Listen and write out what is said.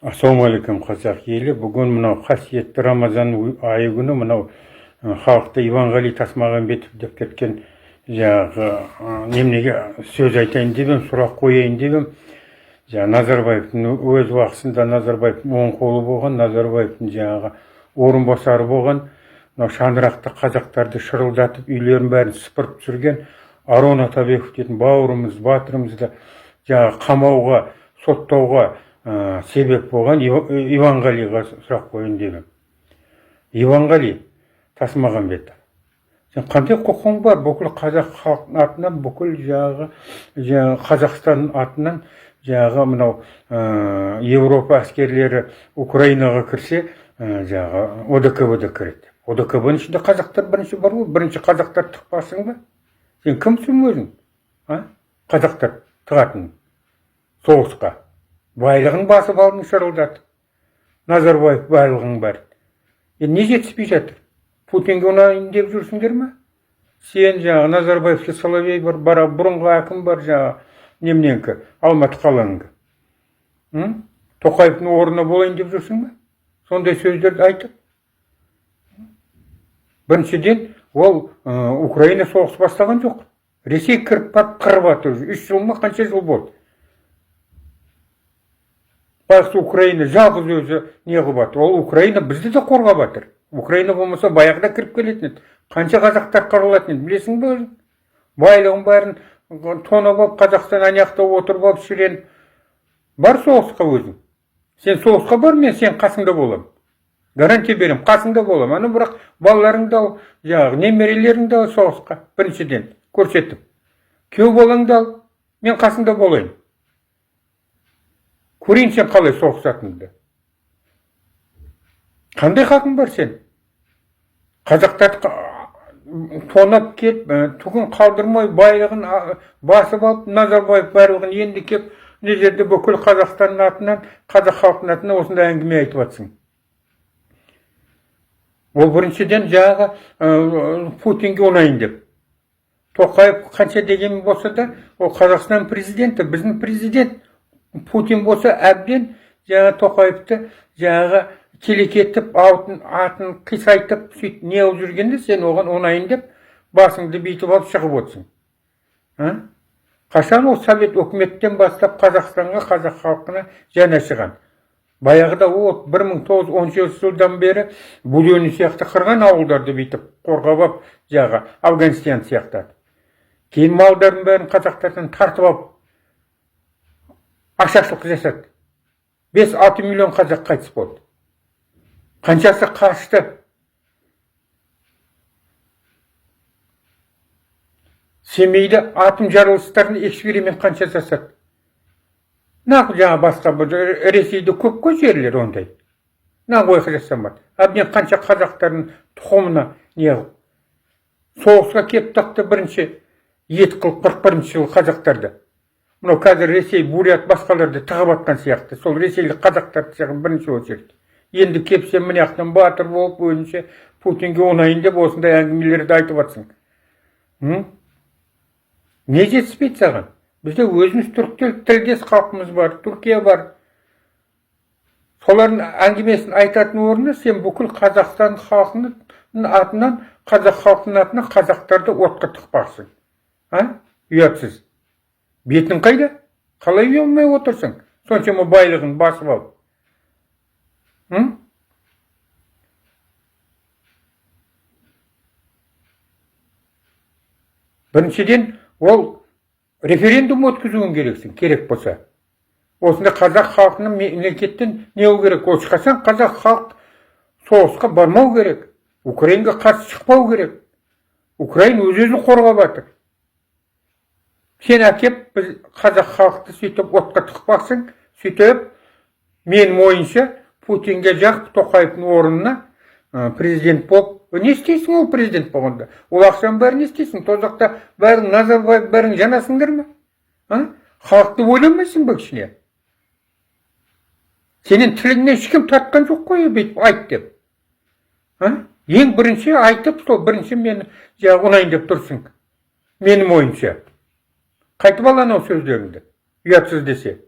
Ассалаумағалейкум, қазақ елі! Бүгін мынау қасиетті Рамазан айы күні мынау халықты Иманғали Тасмағамбетов деп кеткен жаңағы неменеге сөз айтайын деп едім, сұрақ қояйын деп едім. Жаңағы Назарбаевтың өз уақытысында Назарбаевтың оң қолы болған, Назарбаевтың жаңағы орынбасары болған, мынау шаңырақты қазақтарды шырылдатып, үйлерін бәрін сыпырып түсірген Арон Атабеков дейтін бауырымыз, батырымызды жаңағы қамауға, соттауға себеп болған Иманғалиға сұрақ қояйын деп едім. Иманғали Тасмағамбетов, сен қандай құқың бар бүкіл қазақ халқының атынан, бүкіл жаңағы Қазақстанның атынан жаңағы мынау Европа әскерлері Украинаға кірсе, жаңағы ОДКБ да кіреді, ОДКБ ның ішінде қазақтар бірінші бар ғой, бірінші қазақтар тықпасың ба? Сен кімсің өзің, а, қазақтар тығатын соғысқа? Байлығын басып алдың шырылдатып, Назарбаев байлығының бәрін. Енді не жетіспей жатыр? Путинге ұнайын деп жүрсіңдер ма? Сен, жаңағы Назарбаевский соловей бар, бара бұрынғы әкім бар, жаңағы немененікі, Алматы қаланікі. Тоқаевтың орнына болайын деп жүрсің ба сондай сөздерді айтып? Біріншіден, ол Украина соғыс бастаған жоқ, Ресей кіріп барып қырып жатыр уже 3 жыл ма, қанша жыл болды. Байғұс Украина жалғыз өзі не қылып жатыр? Ол Украина бізді де қорғап жатыр. Украина болмаса, баяғыда кіріп келетін еді, қанша қазақтар қырылатын еді, білесің бе өзің? Байлығын бәрін тонап алып, Қазақстан ана жақта отырып алып шіреніп. Бар соғысқа өзің, сен соғысқа бар, мен сенің қасыңда боламын, гарантия беремін, қасыңда боламын. Ана бірақ балаларыңды ал, жаңағы немерелеріңді ал соғысқа, біріншіден көрсетіп, күйеу балаңды ал, мен қасыңда болайын, көрейін сен қалай соғысатыныңды. Қандай хақың бар сен қазақтарды тонап келіп, түгін қалдырмай байлығын басып алып, Назарбаев барлығын? Енді кеп мына жерде бүкіл Қазақстанның атынан, қазақ халқының атынан осындай әңгіме айтып жатсың. Ол біріншіден жаңағы Путинге ұнайын деп. Тоқаев қанша деген болса да, ол Қазақстан президенті, біздің президент. Путин болса, әбден жаңағы Тоқаевты жаңағы келекетіп, атын қисайтып, сөйтіп не қылып жүргенде, сен оған ұнайын деп басыңды бүйтіп алып шығып отырсың, а? Қашан ол совет өкіметтен бастап Қазақстанға, қазақ халқына жаны ашыған? Баяғыда ол 1917 жылдан бері Буденный сияқты қырған ауылдарды бүйтіп қорғап алып, жаңағы Афганистан сияқты. Кейін малдардың бәрін қазақтардан тартып алып, ашаршылық жасады. 5-6 миллион қазақ қайтыс болды, қаншасы қашты. Семейде атом жарылыстарын эксперимент қанша жасады? Нағыз жаңа басқа бір Ресейде көп қой жерлер ондай, нағыз ойға жасамады. Әбден қанша қазақтардың тұқымына не қылып соғысқа келіп тақты, бірінші ет қылып 41-жылы қазақтарды. Мынау қазір Ресей, бурят, басқаларды тығып жатқан сияқты, сол ресейлік қазақтарды тығып бірінші очередь. Енді келіп сен мына жақтан батыр болып, өзінше Путинге ұнайын деп осындай әңгімелерді айтып жатсың. Не жетіспейді саған? Бізде өзіміз түрік тілдес халқымыз бар, Түркия бар. Солардың әңгімесін айтатын орнына сен бүкіл Қазақстан халқының атынан, қазақ халқының атынан қазақтарды отқа тықпақсың, а? Ұятсыз, бетің қайда? Қалай ұялмай отырсың соншама байлығын басып алып? М? Біріншіден, ол референдум өткізуің керексің, керек болса. Осында қазақ халқының мемлекеттен не қылу керек? Ол ешқашан қазақ халық соғысқа бармау керек, Украинаға қарсы шықпау керек. Украина өз өзін қорғап жатыр. Сен әкеп біз қазақ халықты сөйтіп отқа тықпақсың. Сөйтіп, менің ойымша, Путинге жағып, Тоқаевтың орнына президент болып не істейсің? Ол президент болғанда ол ақшаның бәрін не істейсің? Тозақта бәрің, Назарбаев, бәрің жанасыңдар ма, а? Халықты ойламайсың ба кішкене? Сенің тіліңнен ешкім тартқан жоқ қой бүйтіп айт деп, а? Ең бірінші айтып, сол бірінші мен жаңағы ұнайын деп тұрсың. Менің ойымша, қайтып ал анау сөздеріңді, ұятсыз десе.